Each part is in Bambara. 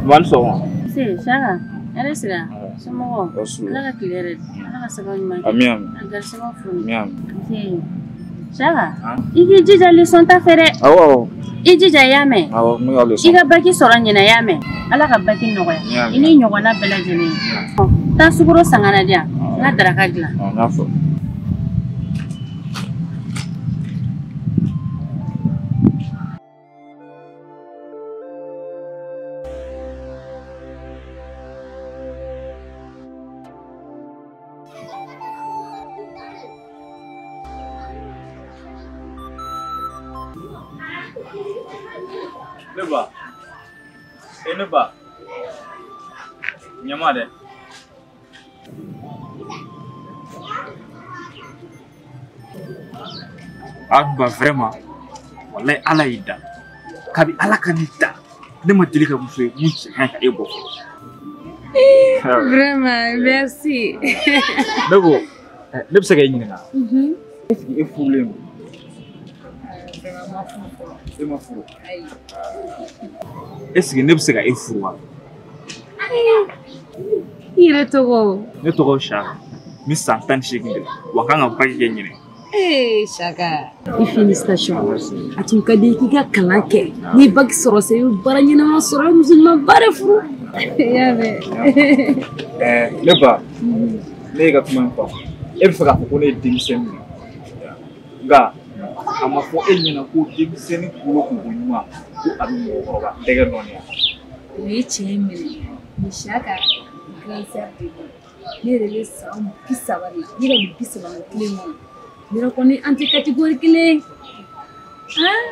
Ba ni sɔgɔma. Nse Saka, hɛrɛ sira. Somɔgɔw? Ala ka tile hɛrɛ di. Ala ka sababu ɲuman kɛ. Ami ami. A garisɛgɛw foni. Ami ami. Nse Saka, i k'i jija leçon ta fɛ dɛ. Awɔ awɔ. I jija i y'a mɛn. Awɔ, n bɛ ka leçon. I ka baki sɔrɔ ɲinɛ i y'a mɛn. Ala ka baki nɔgɔya. I ni ɲɔgɔnna bɛɛ lajɛlen. Taa sukaro san ka na di yan. N ka daraka dilan. N y'a faamu. Ne ba, e ne ba, ɲama dɛ. A ba vraiment, walayi Ala y'i da. Kabi Ala ka ne da, ne ma deli ka muso ye mun cɛ ka ɲi ka e bɔ fɔlɔ. Vraiment, merci. Ne ko, ne bɛ se ka e ɲininka? Est-ce que e furulen don? E ma furu? Est-ce que ne bɛ se ka e furu wa? I yɛrɛ tɔgɔ? Ne tɔgɔ Saka. N bɛ san 18 de la. Wa n kan ka baki kɛ ɲinɛ. Ee Saka. I félicitations. A tun ka di i k'i ka kalan kɛ. N'i ye baki sɔrɔ sisan i bɛ baara ɲɛnama sɔrɔ i bɛ muso ɲumanba de furu. I y'a mɛn. Ne ba, ne y'i ka kuma in faamu. E bɛ fɛ k'a fɔ ko ne ye denmisɛnnin de ye. Nka a ma fɔ e ɲɛna ko denmisɛnnin kunkolo kunko ɲuman ko a bɛ mɔgɔkɔrɔba tɛgɛ nɔɔni. O ye tiɲɛ ye minɛ. Mais Saka, grande sœur de don. Ne yɛrɛ bɛ san 30 de la. Ne yɛrɛ bɛ 31 kɔnɔ. Ne yɛrɛ kɔni an tɛ catégorie kelen ye. Han?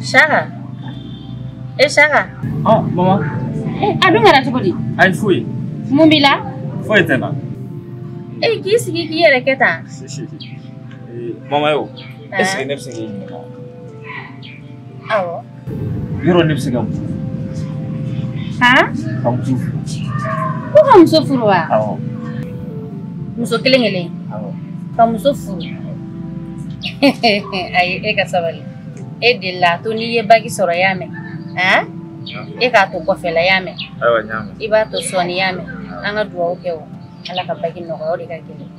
Saka, e Saka. Oh, maman. Eh, a dun kɛra cogo di? Ayi foyi. Mun b'i la? Foyi tɛ n na. E k'i sigi k'i yɛrɛ kɛ tan. Mama yo, est-ce que ne bɛ se k'i ɲininka? Awɔ. Yɔrɔ ne bɛ se ka muso furu? Han? Ka muso furu. Ko ka muso furu wa? Awɔ. Muso kelen kelen? Awɔ. Ka muso furu. Ayi e ka sabali. E delila a to n'i ye baki sɔrɔ i y'a mɛn. Han? E k'a to kɔfɛ la i y'a mɛn. Ayiwa n y'a mɛn. I b'a to sɔɔni i y'a mɛn. An ka dugawu kɛ o. Ala ka baki nɔgɔya o de ka gɛlɛn.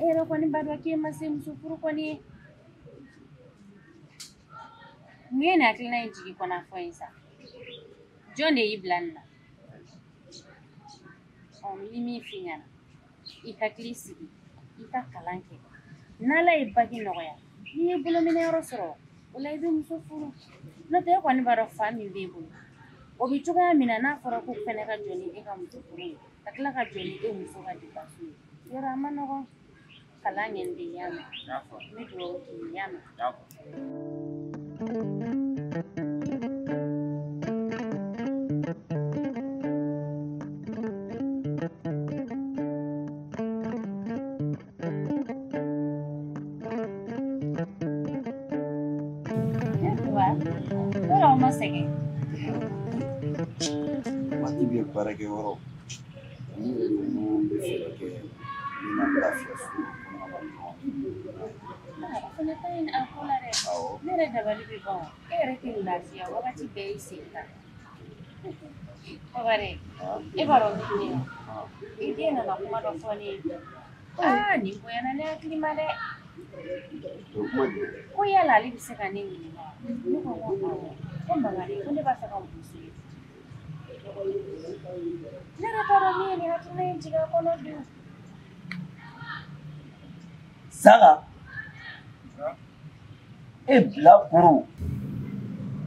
E yɛrɛ kɔni b'a dɔn k'e ma se muso furu kɔni ye. Mun ye nin hakilina in jigin kɔnɔ a fɔ n ye sa? Jɔn de y'i bila nin na? Ɔ n bɛ min f'i ɲɛna, i hakili sigi, i ka kalan kɛ. N'Ala ye baki nɔgɔya, n'i ye bolominɛyɔrɔ sɔrɔ, o la i bɛ muso furu. N'o tɛ e kɔni b'a dɔn fa min b'e bolo. O bɛ cogoya min na n'a fɔra ko fɛnɛ ka jɔ ni e ka muso furu ye, ka tila ka jɔ ni e muso ka dépense ye. Yɔrɔ a ma nɔgɔn. Kalan kɛ n den y'a mɛn. N bɛ dugawu k'i ye y'a mɛn. Wa, yɔrɔ aw ma sɛgɛn. Waati bɛ baarakɛyɔrɔ, ne yɛrɛ bɛ fɛ ka kɛ ne na lafiya so kɔnɔna na dɔrɔn. O fana ka ɲi a ko la dɛ. Ne yɛrɛ dabali bɛ ban. E yɛrɛ tɛ lafiya wagati bɛɛ i sen kan. Bakari, e b'a dɔn min ye, i den nana kuma dɔ fɔ ne ye. Aa nin bonyana ne hakili ma dɛ. Ko yala ale bɛ se ka ne ɲininka? Ne ko ko awɔ. Ko Mamari, ko ne b'a fɛ ka muso ye. Ne yɛrɛ t'a dɔn min ye nin hakilina in jigin a kɔnɔ dun. Saga, e bilakoro,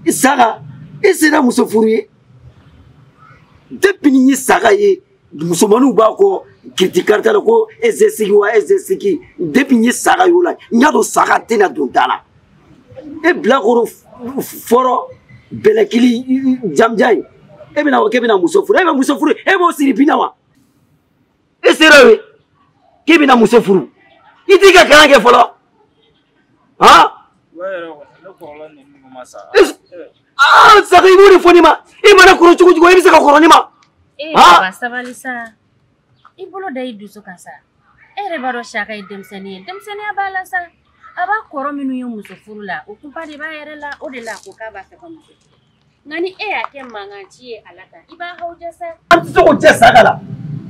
i Saga, e sera muso furu ye. Depuis ni ye Saga ye, musomaninw b'a kɔ kiriti karita la ko e sigi wa e sigi. Depuis ni ye Saga y'o la, n y'a dɔn Saga tɛna don da la. E bilakoro fɔlɔ bɛlɛkili jamujan ye. E bɛna fɔ k'e bɛna muso furu, e bɛ muso furu, e b'o siri bin na wa? E sera o ye k'e bɛna muso furu. I t'i ka kalan kɛ fɔlɔ. Han? Aa Saga, i b'o de fɔ ne ma. E mana kɔrɔ cogo cogo, e bɛ se ka kɔrɔ ne ma. Ee baba sabali sa. I bolo da i dusu kan sa. E yɛrɛ b'a dɔn Saka ye denmisɛnnin ye. Denmisɛnninya b'a la sa. A b'a kɔrɔ minnu ye muso furu la, o kunpa de b'a yɛrɛ la. O de la a ko k'a b'a fɛ ka muso furu. Nka ni e y'a kɛ mankan ci ye a la tan, i b'a hawuja sa. An tɛ se k'o jɛ Saga la.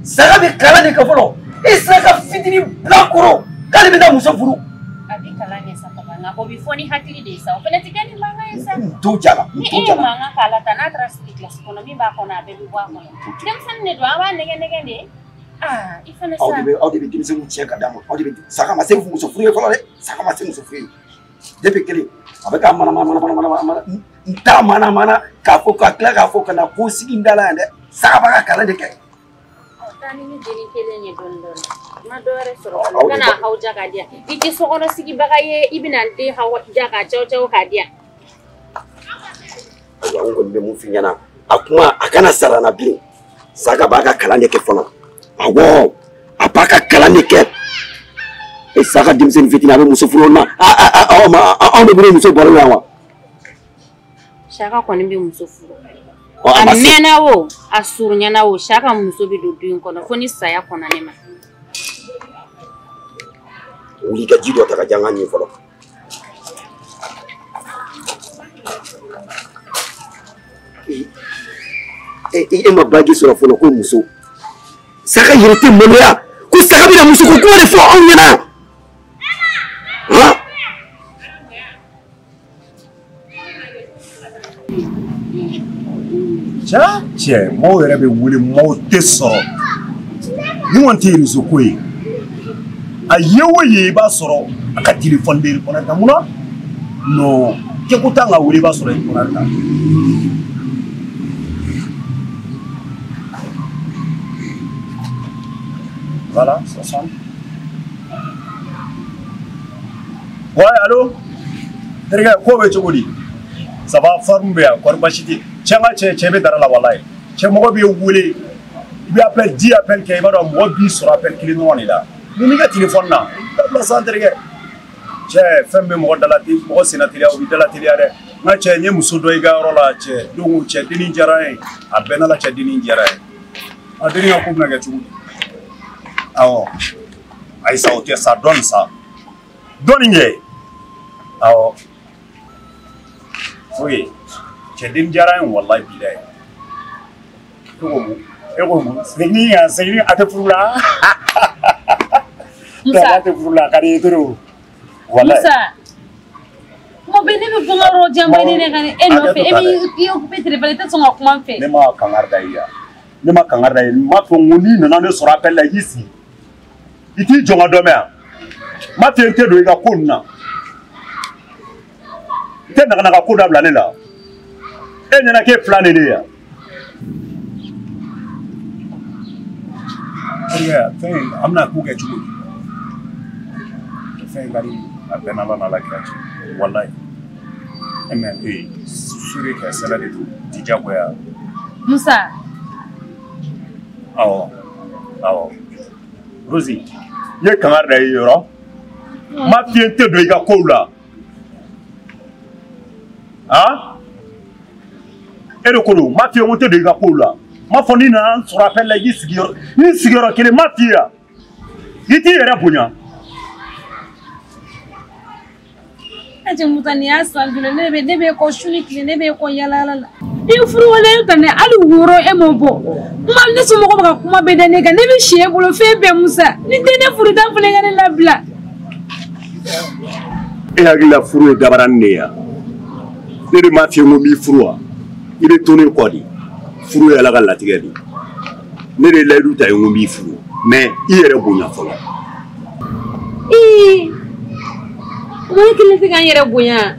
Saga bɛ kalan de kɛ fɔlɔ. E sera ka fitinin bilakoro k'ale bɛ taa muso furu. A bɛ kalan kɛ sa papa, nka o bɛ fɔ ni hakili de ye sa. O fana tɛ kɛ ni mankan ye sa. N t'o jala, n Ni t'o e ye jala. mankan k'a la tan, n'a taara sigi kilasi kɔnɔ, min b'a kɔnɔ a bɛɛ bɛ bɔ a kɔnɔ. Denmisɛnnin de don, an b'a nɛgɛ nɛgɛ de. Aa i fana Aw sa. de bɛ aw de bɛ denmisɛnninw tiɲɛ ka d'a ma. Aw de bɛ Saga ma se muso furu ye fɔlɔ dɛ. Saga ma se muso furu ye. Depuis kelen a bɛ ka mana mana mana mana mana n t'a mana mana k'a fɔ ka tila k'a fɔ ka na ko sigi n da la yan dɛ. Saga b'a ka kalan de kɛ. Ɔ taa ni ne dennin kelen ye dɔɔnin dɔɔnin. N ma dɔ wɛrɛ sɔrɔ. Aw I de kana b'a hawuja k'a di yan. I tɛ sokɔnɔ sigibaga ye, i bɛna n den hawuja k'a cawo cawo k'a di yan. Ayiwa, n kɔni bɛ mun f'i ɲɛna, a kuma a kana sara n na bilen. Saga b'a ka kalan de kɛ fɔlɔ. Awɔ, a b'a ka kalan de kɛ. E Saga denmisɛnnin fitinin a bɛ muso furu o ma, anw de bolo muso baro yan wa? Saka kɔni bɛ muso furu. Ɔ a A ma se. mɛnna o, a surunyana o, Saka muso bɛ don du in kɔnɔ fo ni saya kɔnna ne ma. Wuli ka ji dɔ ta ka di an ka ɲin fɔlɔ. E ma baji sɔrɔ fɔlɔ ko muso. Saga yɛrɛ tɛ maloya ko Saga bɛna muso ko kuma de fɔ anw ɲɛna. Han? Cɛ cɛ, maaw yɛrɛ bɛ wele, maaw tɛ sɔrɔ. Ni kɔni tɛ réseau ko ye. A ye o ye, i b'a sɔrɔ a ka téléphone bɛ répondre ta mun na? Non, kɛko t'an ka wele, i b'a sɔrɔ répondre ta. Voilà, ça sonne. Ouais, allô? Terikɛ, ko bɛ cogo di? Ça va, forme bɛ yan, kɔri baasi tɛ. Cɛ n ka cɛ, cɛ bɛ dara la walayi. Cɛ mɔgɔ b'i wele, i bɛ appel 10 appel kɛ, i b'a dɔn mɔgɔ b'i sɔrɔ appel kelen dɔrɔn de la. Mun b'i ka téléphone na? Dabila sa terikɛ. Cɛ, fɛn bɛ mɔgɔ dala mɔgɔ senna teliya, o b'i dala teliya dɛ. N ka cɛ, n ye muso dɔ i ka yɔrɔ la cɛ, don cɛ dennin diyara n ye. A bɛɛ n'a la cɛ dennin diyara n ye. A dennin ka ko bɛna kɛ cogo di? Awɔ. Ayi sa, o tɛ sa, dɔɔnin sa. Dɔɔnin kɛ. Awɔ. Ok. Cɛ den diyara n ye walayi bilayi. E ko mun? E ko mun? Segin kan, segin a tɛ furu la. Musa. A tɛ furu la, a ka di i ye trop. Walayi. Musa. Kuma bɛɛ ne bɛ bɔ n ka yɔrɔ jan ba ne ka e nɔfɛ, e b'i occupé téléphone, i tɛ sɔn ka kuma n fɛ. Ne ma kangari da i ye. Ne ma kangari da i ye. N m'a fɔ n ko n'i nana ne sɔrɔ appel la i k'i sigi. I t'i jɔ n ka dɔ mɛn yan. N m'a f'i ye n tɛ don i ka ko ninnu na. I tɛ naganaga ko dabila ne la. E ɲɛna k'e filan de ne ye yan. Terikɛ, fɛn in an bɛna ko kɛ cogo di? Fɛn in ka di a bɛɛ n'Ala n'Ala kira cɛ. Walayi. E mɛ ee suri kɛ sɛbɛ de don, ti diyagoya. Musa. Awɔ, awɔ. Rosi, n ye kangari da i ye yɔrɔ. N m'a f'i ye n tɛ don i ka kow la. Han? E de ko don, n m'a f'i ye n ko n tɛ don i ka kow la. N m'a fɔ n'i nana n sɔrɔ appel la i k'i sigi yɔrɔ, n'i sigiyɔrɔ kelen n m'a f'i ye yan. I t'i yɛrɛ bonya. Ne cɛ Musa, nin y'a san joli ne bɛ e kɔ su ni tile, ne bɛ e kɔ yala yala la. I furu wale ta ne hali woro e m'o bɔ. Kuma ne somɔgɔw bɛ ka kuma bɛɛ da ne kan. Ne bɛ si e bolo fɛn bɛɛ Musa. Ni tɛ ne furu t'a fana ka ne labila. E hakili la furu ye dabaranin de ye wa? Ne de m'a f'i ye n ko n b'i furu wa? I bɛ to ne kɔ de. Furu ye Ala ka latigɛ de ye. Ne de ye layidu ta ye n ko n b'i furu. Mais i yɛrɛ bonya fɔlɔ. Ee! Kuma ne kelen tɛ ka n yɛrɛ bonya.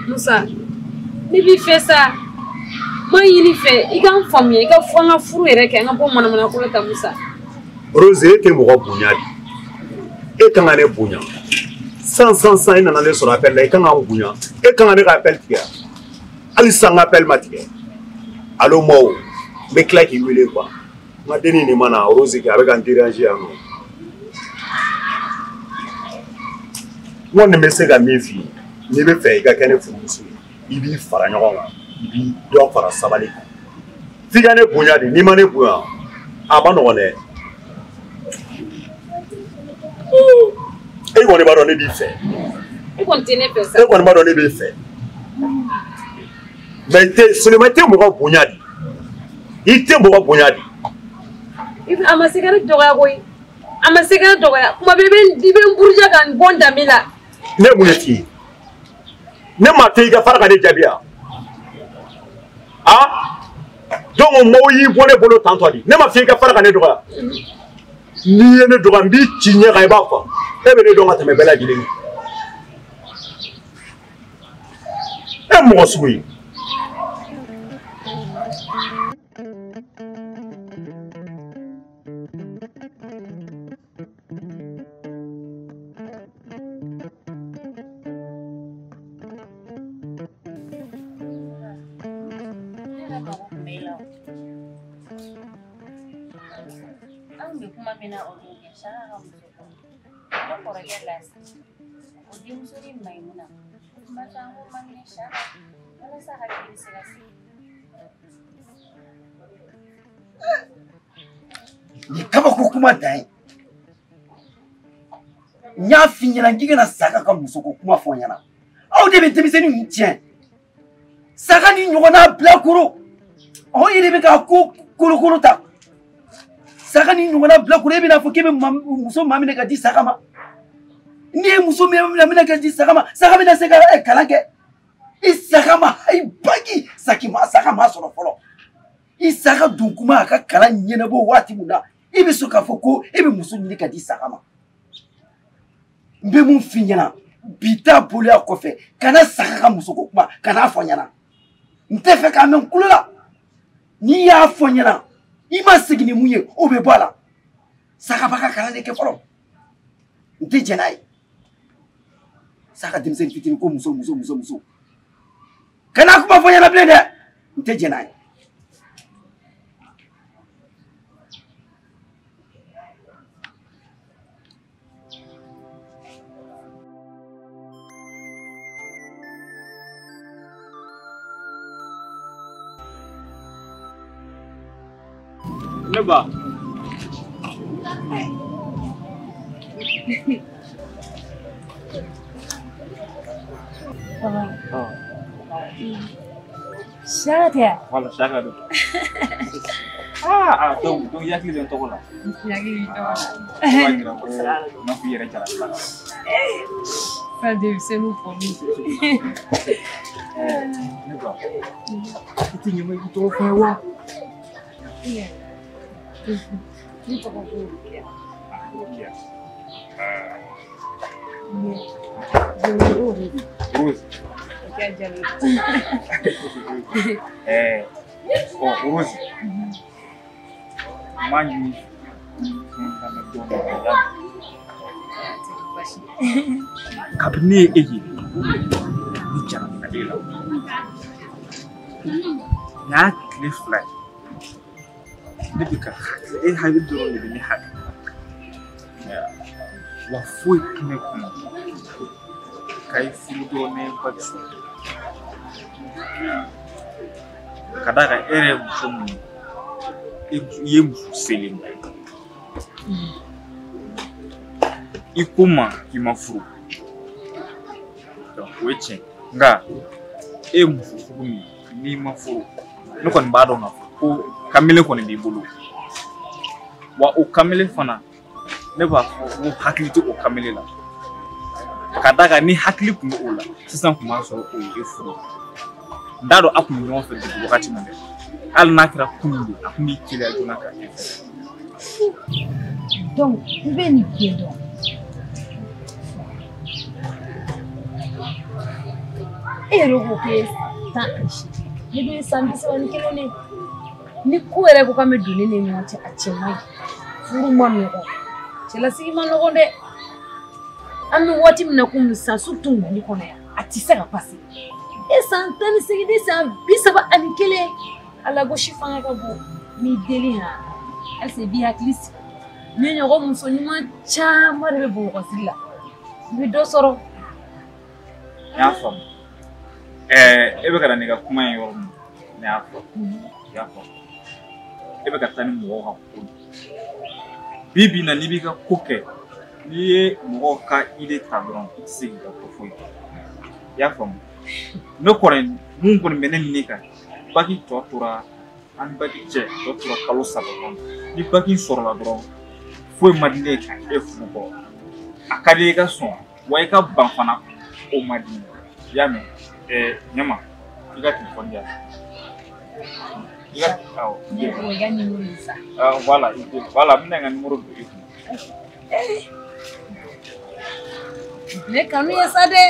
Musa, ne b'i fɛ sa. N b'a ɲini fɛ i ka n faamuya i ka fɔ an ka furu yɛrɛ kɛ an ka bɔ manamana ko la tan Musa. Rose e tɛ mɔgɔ bonya de. E kan ka ne bonya. San e nana ne sɔrɔ appel la i kan ka n bonya. E kan ka ne ka appel tigɛ. Hali sisan n ka appel ma tigɛ. Allo Mao, n bɛ tila k'i wele quoi. N ka dennin nin ma na Rose kɛ a bɛ ka n déranger yan nɔ. N kɔni bɛ se ka min f'i ye, n'i bɛ fɛ i ka kɛ ne furumuso ye, i b'i fara ɲɔgɔn kan, i b'i dɔ fara sabali kan. F'i ka ne bonya de, n'i ma ne bonya, a ma nɔgɔn dɛ. E kɔni b'a dɔn ne b'i fɛ. E kɔni tɛ ne fɛ sa. E kɔni b'a dɔn ne b'i fɛ. Mais i tɛ Solomani, i tɛ mɔgɔ bonya de. I tɛ mɔgɔ bonya de. A ma se ka ne dɔgɔya koyi. A ma se ka ne dɔgɔya. Kuma bɛɛ i bɛ n buruja ka n bɔ n danbe la. Ne ye mun de f'i ye? Ne ma to i ka fara ka ne jaabi wa? Ah? Donc mɔgɔw y'i bɔ ne bolo tantɔ de. Ne ma f'i ka fara ka ne dɔgɔya. N'i ye ne dɔgɔya n b'i ci ɲɛ kan i b'a fɔ. E bɛ ne dɔn ka tɛmɛ bɛɛ lajɛlen kan. E mɔgɔ sugu ye. Anw bɛ kuma min na o don kɛ Saka ka muso ko ne kɔrɔkɛ Lasi o denmusonin Mayimuna barisa an ko ma minɛ Saka walasa hakili bɛ se ka sigi. Nin kabako kuma dan ye. N y'a f'i ɲɛna k'i kana Saka ka musoko kuma fɔ n ɲɛna. Aw de bɛ denmisɛnnin ninnu tiɲɛ. Saka ni ɲɔgɔnna bilakoro. Aw yɛrɛ bɛ ka ko kolokolo ta. Saka ni ɲɔgɔnna bilakoro e bɛna fɔ k'e bɛ muso maa minɛ ka di Saka ma. N'i ye muso minɛ ka di Saka ma, Saka bɛna se ka kalan kɛ. I Saka ma i baki Saka ma sɔrɔ fɔlɔ. I Saka dun kuma a ka kalan ɲɛnabɔ waati min na, i bɛ sɔn k'a fɔ ko e bɛ muso ɲini ka di Saka ma. N bɛ mun f'i ɲɛna bi ta boloya kɔfɛ kana Saka ka musoko kuma kan'a fɔ n ɲɛna. N tɛ fɛ k'a mɛn n kulo la. N'i y'a fɔ n ɲɛna i ma segin ni mun ye o bɛ bɔ a la. Saka b'a ka kalan de kɛ fɔlɔ. N tɛ jɛn n'a ye. Saka denmisɛnnin fitinin ko muso muso muso muso. Kana kuma fɔ n ɲɛna bilen dɛ. N tɛ jɛn n'a ye. Ne ba. Saka tɛ wa? Wala Saka don. Ah donc i hakili bɛ n tɔgɔ la. N hakili b'i tɔgɔ la. O b'a jira ko n'a fɔ i yɛrɛ jara la. Fa denmisɛnninw fɔ min. Ne ba. I tɛ ɲuman i tɔgɔ fɔ n ye wa? Ne tɔgɔ ko Rokiya. Rokiya. Rose. Rose. Rokiya Jalo. Ɔ Rose. N b'a ɲini n lamɛn dɔɔnin. Kabini ne ye e ye, ne jarabila e la. Nin y'a tile 2 ye. Ne bɛ ka hakili e hakili dɔrɔn de bɛ ne hakili la. Wa foyi tɛ ne kun ka i furu dɔrɔn ne ye baki sɔrɔ. Ka d'a kan e yɛrɛ ye muso min ye, i ye muso selen ye. I ko n ma k'i ma furu. Donc o ye tiɲɛ ye. Nka e ye muso sugu min ye, N'i ma furu, ne kɔni b'a dɔn k'a fɔ ko kamalen kɔni b'i bolo. Wa o kamalen fana, ne b'a fɔ ko hakili tɛ o kamalen la. Ka d'a kan ni hakili tun bɛ o la, sisan tun b'a sɔrɔ o ye e furu. N t'a dɔn aw tun bɛ ɲɔgɔn fɛ depuis wagati min dɛ. Hali n'a kɛra kunun de, a tun b'i teliya joona ka e furu. Donc, i bɛ nin bɛɛ dɔn. E yɛrɛ ko k'e ye 18, ne dun ye san 31 de ye. Ni ko yɛrɛ ko k'an bɛ don ne ni ɲɔgɔn cɛ, a cɛ man ɲi. Furu ma nɔgɔn, cɛlasigi ma nɔgɔn dɛ. An bɛ waati min na komi sisan, surtout Mali kɔnɔ yan, a tɛ se ka pase. E san 18, ne san 31, a lagosi fanga ka bon. N b'i deli han, halisa i b'i hakili sigi. Ne ɲɔgɔn muso ɲuman caman de bɛ Bamakɔ sigi la. I bɛ dɔ sɔrɔ. N y'a faamu. E bɛ ka na n'i ka kuma ye yɔrɔ min, ne y'a faamu. I y'a faamu. E bɛ ka taa ni mɔgɔw ka ko ye. Bi bi in na n'i b'i ka ko kɛ, n'i ye mɔgɔw ka idée ta dɔrɔn, i tɛ se k'i ka ko foyi kɛ. I y'a faamu. Ne kɔni, mun kɔni bɛ ne ni ne kan, baki tɔ tora an ni baki cɛ tɔ tora kalo 3 dɔrɔn. Ni baki sɔrɔla dɔrɔn, foyi man di ne ye ka e furu kɔ. A ka di i ka sɔn, wa i ka ban fana, o man di n ye. I y'a mɛn? Ɲama, i ka telefɔni di yan. I ka awɔ. Ne ko i ka nimoro in sa. Voilà, voilà, n bɛna n ka nimoro don i kun. Ne kanu ye sa dɛ.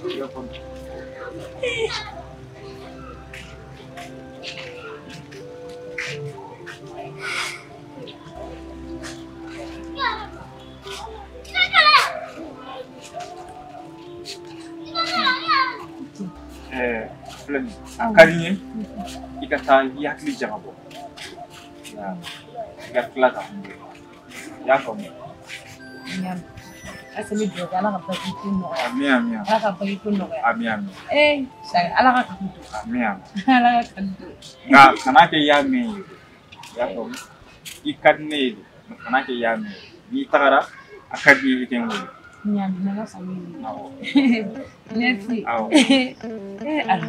I ka fɔni. Filɛ nin ye, a ka di n ye i ka taa i hakili jagabɔ. I ka tila ka n wele. I y'a faamu? Halisa n bɛ dugawu kɛ Ala ka baki ko nɔgɔya. Ami ami. Ala ka baki ko nɔgɔya. Ami ami. Sari, Ala ka kanu don. Ami ami. Ala ka kanu don. Nka kana kɛ i y'a mɛn ye. I y'a faamu? I ka di ne ye de, nka kana kɛ i y'a mɛn ye. N'i tagara, a ka di i ye i kɛ n wele. N y'a mɛn, n'Ala sɔnna i ma. Awɔ. Merci. Awɔ. Ala.